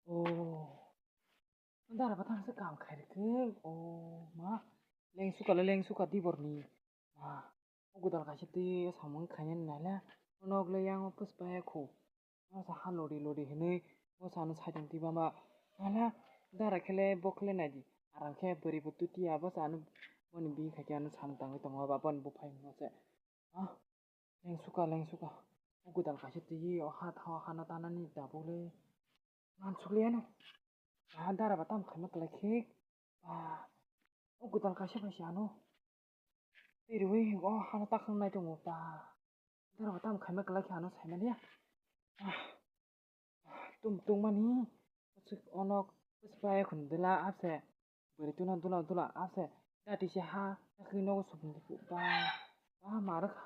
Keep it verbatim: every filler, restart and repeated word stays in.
Oh. Dara batang se kam khai rikhe. Oh, ma. Leng suka le leng suka di borni. Ma. O gudal kaisa twi samung khainani naila. Nok le yang o puspa ya khu. Bo sa ha lori lori hinui. Bo sa ano saitung twi bama. Naila. Dara khele bo khele naidi. Aram khe bwrwi bo tutiya. Bo sa ano boni bi khaikhe ano samung tangwi tongo ba boni buphai hwnwi se. Ah. Leng suka, leng suka. O gudal kaisa twi o ha thaw hano tanani tabuk le. Mansukliya no. Ah, dara ba tam khaima kwlai khe. Ba. O gudal kaisa bai se ano. Twi rwi o hano takhwng nai tongo ba. Dara ba tam khaima kwlai khe ano saimaliya. Ah. Tum tungmani. Onok. Puspa ya khun dula apse. Bwrwi tuna dula dula apse. Dati se ha. Takhwng nogo sukun ba. Ba marwkha.